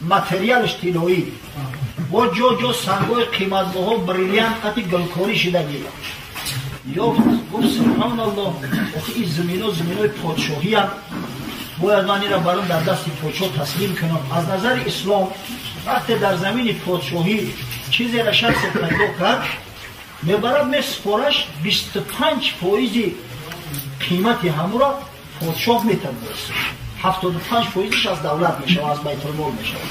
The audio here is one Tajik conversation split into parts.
Материалш тиллоӣ, бо ҷо-ҷо сангҳои қиматбаҳо, бриллиант қати гулкорӣ шидагӣ. Ёфт, гуфт: субҳоналлоҳ, охи ин замино заминои подшоҳиянд, бояд ман инро баром дар дасти подшоҳ таслим кунам. Аз назари ислом вақте дар замини подшоҳӣ чизеро шахсе пайдо кард, мебарад месупораш, 25 фоизи қимати ҳамуро подшоҳ метавонист, 75 фоизиш аз давлат мешавад, аз байтулмол мешавад.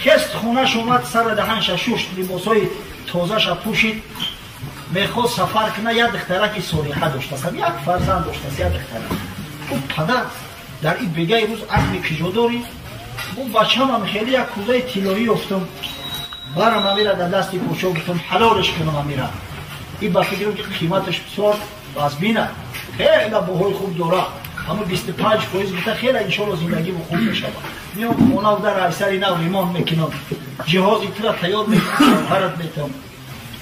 Хест, хонаш омад, сара даҳанша шушт, либосҳои тозаша пӯшид, мехост сафар кунад. Як духтараки солиҳа доштааст, як фарзанд доштааст, як духтарак. Гуфт: падар, дар ин бегаи рӯз азми киҷо дорӣ? Гуфт: бачамам, хеле як кӯзаи тиллоӣ ёфтам, барам амира дар дасти подшоҳ гуфтам ҳалолш кунам. Амира ин ба фикрам ки қиматаш бисёр вазбина, хеле баҳои хуб дорад, ҳамун 25 фоиз гуфта, хеле иншолло зиндагиму хуб мешавад. Меом хона, дар айсари нав ремонт мекунам, ҷиҳози тура тайёр мекунам, шавҳарат метам.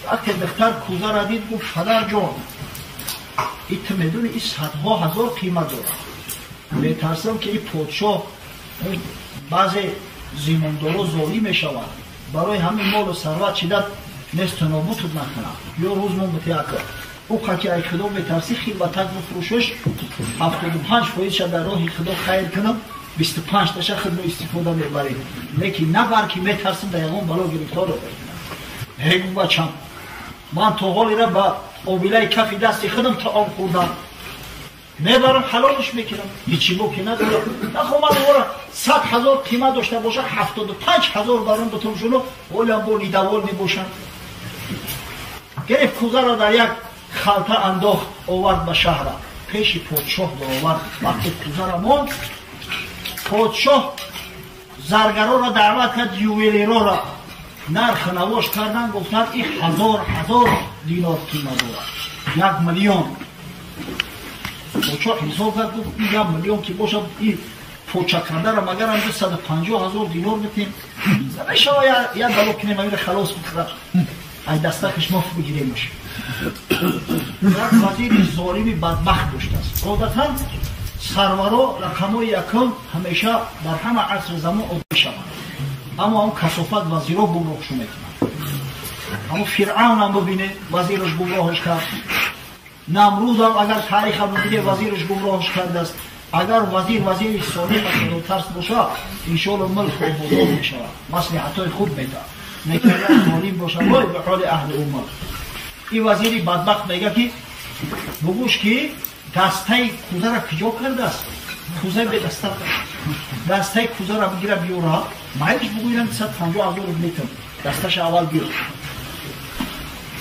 Вақте духтар кӯзара дид, гуфт: падарҷон, и ту медони, и садҳо ҳазор қимат дорад, метарсам, ки и подшоҳ, баъзе зимондоро золим мешаванд, барои ҳамин молу сарват чида несту нобудут накунад. Ё рӯз мон бутяка ӯ ки ай худо метарсӣ, хел ба так бифурӯшаш, 75 фоизша дар роҳи худо хайр кунам, 25 таша худмо истифода мебарем, лекин набар, ки метарсим дар ягон бало гирифторо. Ҳегу бачам, ман то ҳолира ба обилаи кафи дасти худам таом хӯрдам, мебарам ҳалолш мекунам, ҳечи боки надорам. Нахо ман ора 100 000 қимат дошта боша, 75 000 барон бутум шуно, ҳолиам бо недовольный мебошам. Гирифт, кӯзаро дар як халта андохт, овард ба шаҳра, пеши подшоҳ доовард. Вақте кӯзара монд, подшоҳ заргароро даъват кард, ювелирора. Нарх навош кардан, гуфтанд: и ҳазор ҳазор динор қимат дорад, 1 миллион. Подшоҳ ҳисоб кард, гуфт: ин 1 миллион ки бошад, и почакандара магарам 250 000 динор битем, намешава? Як бало кунем, амира халос бикунад, ай дастакаш мо бигиремаш. Як вазири золими бадбахт доштааст. Одатан сарваро рақамҳои якум ҳамеша дар ҳама асри замон одӣ мешаванд, аммо ҳам касофат вазиро гумроҳшу мекунанд. Ҳамо Фиръавнам бибине, вазираш гумроҳаш кард. Намрудам агар тариха бибине, вазираш гумроҳаш кардааст. Агар вазир вазири солиҳ, худотарс боша, иншоалло мулк ободон мешавад, маслиҳатҳои хуб медиҳад. Лекин агар золим боша, вой ба ҳоли аҳли уммат. Ин вазири бадбахт мега, ки бугӯш, ки дастаи кӯзара куҷо кардааст? Кӯзаи бедаста, дастаи кӯзара бигира, биёра, майлиш бугӯям, 150 000 метам, дасташа аввал биёр.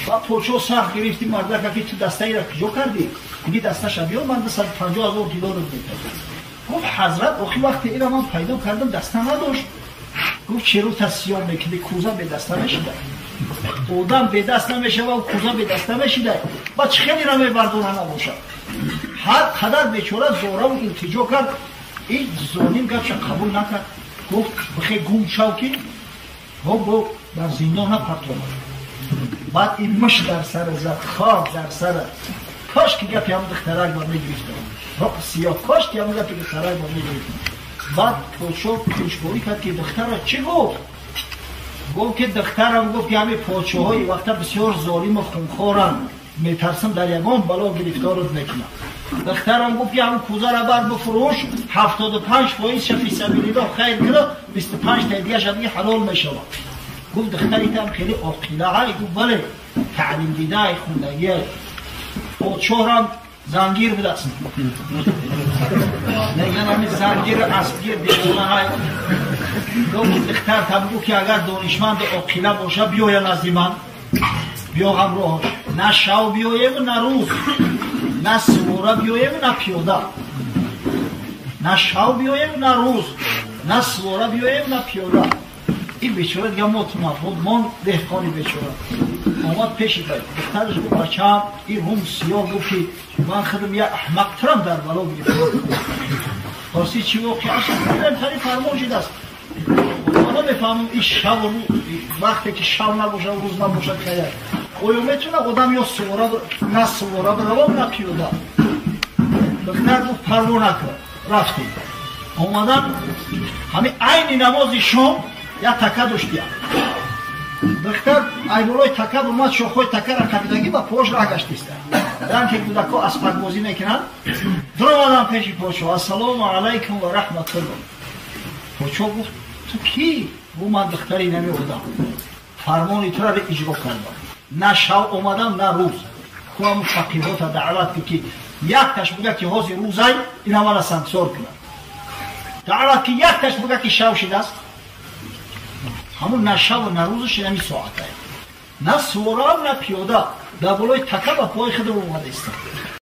Ва подшоҳ сахт гирифти мардака, ки ту дастаира куҷо кардӣ? Диги дасташа биёр, ман 250 000 динорат метам. Гуфт: ҳазрат, охи вақте ира ман пайдо кардам, даста надошт. Гуфт: чиро тасиём мекунӣ? Кӯза бедаста мешуда? Одам бедаст намешава, кӯза бедаста мешида? Ба чӣ хелера мебардора набошад? Ҳар қадар бечора зораву илтиҷо кард, ин золим гапша қабул накард. Гуфт: бихе гум шав, ки бо дар зиндон напартонад. Баъд ин муш дар сара зад, хок дар сара. Кош ки гапи ҳам духтарак ба мегирифтам, сиёҳ, кош ки ҳам гапи духтарак ба мегирифтам. Баъд подшоҳ кунҷкорӣ кард, ки духтара чӣ гуфт. Гуфт, ки духтарам гуфт, ки ҳамин подшоҳои вақта бисёр золиму хунхоранд, метарсам, дар ягон бало гирифторат мекунам. Духтарам гуфт, ки ҳамн кӯзара бар бифурӯш, 75 фоизша фисабилиллоҳ хайр куна, 25 та дигаша дига ҳалол мешавад. Гуфт: духтаритам хеле оқилаҳай? Гуфт: бале, таълим дидаай, хундагиай. Подшоҳрам зангир будааст, меган ҳами зангир аспгир девонаҳай. Гуфт, ки духтар табгӯ, ки агар донишманду оқила боша, биёя назди ман, биё ҳамроҳаш. На шав биёеву, на рӯз, на сувора биёеву, на пиёда. На шав биёеву, на рӯз, на сувора биёеву, на пиёда. Ин бечора дига мотумад мон. Деҳқони бечора омад пеши духтараш, гуфт: бачаам, ин рум сиёҳ гуфт, ки ман худам як аҳмақтарам, дар бало гирифтам. Рости, чӣ воқеа шуд? Фармон шудааст, ман намефаҳмам, ин шаву вақте ки шав набошад, рӯз набошад, хаяр оё метавонад одам ё сувора, на сувора биравам, на пиёда? Духтар гуфт: парво накун. Рафтем, омадан. Ҳамин айни намози шом як така доштиям. Духтар айболои така омад, шохҳои такара қапидагӣ ба пош раҳ гаштиста. Дан ки кӯдакҳо аспакбозӣ мекунанд, дуромадам пеши подшоҳ. Ассалому алайкум ва раҳматуллоҳ. Подшоҳ гуфт: ту кӣ? Гуфт: ман духтари нами одам. Фармони тура иҷро кардам. На шав омадам, на рӯз. Ку ҳамун фақиҳота даъват ки якташ буга ки ҳозир рӯзай, ина мана сангсор кунад. Даъват ки якташ буга ки шав шидааст. Ҳамун на шаву на рӯзаш ҳамин соатае. На суворам, на пиёда. Дар болои така ба пои худам омада истам.